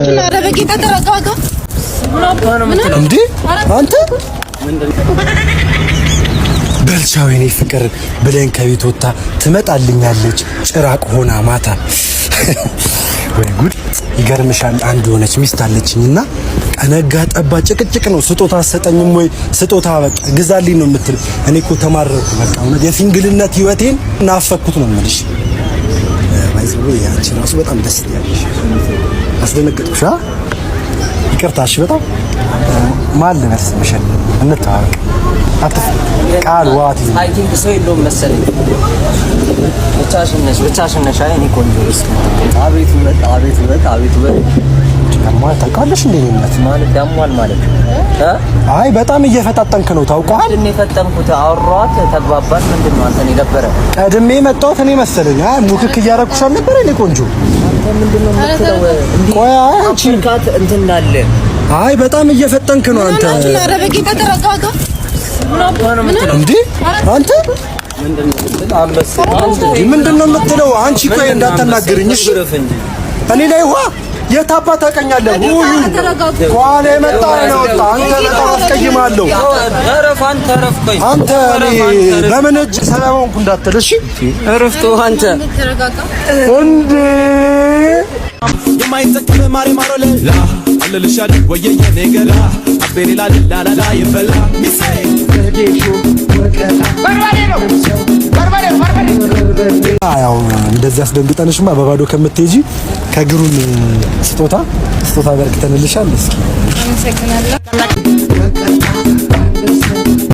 ኧረ በጌታ ተረጋጋ። እንዴ አንተ በልቻው የኔ ፍቅር ብለን ከቤት ወጥታ ትመጣልኛለች ጭራቅ ሆና ማታ። ወይ ጉድ! ይገርምሻል፣ አንድ የሆነች ሚስት አለችኝና ቀነጋ ጠባ ጭቅጭቅ ነው። ስጦታ አትሰጠኝም ወይ፣ ስጦታ በቃ ግዛልኝ ነው የምትል። እኔ እኮ ተማረርኩ። በቃ እውነት የ single ነት ህይወቴን ናፈኩት ነው የምልሽ። By the way አንቺ ራሱ በጣም ደስ ትያለሽ። አስደነገጥኩሽ። ይቅርታ። እሺ በጣም ማን ልበል ስምሽን? እንተዋወቅ። አትፍ ቃል ዋት። I think ሰው የለውም መሰለኝ። ብቻሽን ነሽ፣ ብቻሽን ነሽ። አይ እኔ ቆንጆ፣ አቤት ውበት፣ አቤት ውበት፣ አቤት ውበት። ያሟል ታውቃለሽ እንዴ? እኔነት ማለት ያሟል ማለት እ አይ በጣም እየፈጣጠንክ ነው ታውቀዋል። ምንድን ነው የፈጠንኩት? አወራኋት፣ ተግባባን። ምንድን ነው አንተን የደበረ? ቀድሜ መጣሁት እኔ መሰለኝ። አይ ሙክክ እያረኩሽ አልነበረ እኔ ቆንጆ? አንተ ምንድን ነው የምትለው? እንዲህ ቆይ አይ አንቺ አፍሪካት እንትን እንዳለ። አይ በጣም እየፈጠንክ ነው አንተ። ኧረ በጌታ ተረጋጋ። እንዴ አንተ ምንድን ነው የምትለው? አንቺ ቆይ እንዳታናግርኝ እሺ። እኔ ላይ ውሃ የት አባት ታውቀኛለህ? ውዩ ከኋላ የመጣ ነው ወጣ። አንተ በጣም አስቀይማለሁ። እረፍ አንተ፣ እረፍ። ቆይ አንተ እኔ በምን እጅ ሰላም ሆንኩ እንዳትል እሺ። እረፍቶ አንተ። ተረጋጋ። እንዴ የማይጠቅም ማሪ ማሮ ላ አለልሻል ወየ የኔ ገላ አቤሌላ ላላላ ይበላ ሚሴ። ያው እንደዚህ አስደንግጠንሽማ በባዶ ከምትሄጂ ከግሩም ስጦታ ስጦታ በርክተንልሻል። እስኪ አመሰግናለሁ።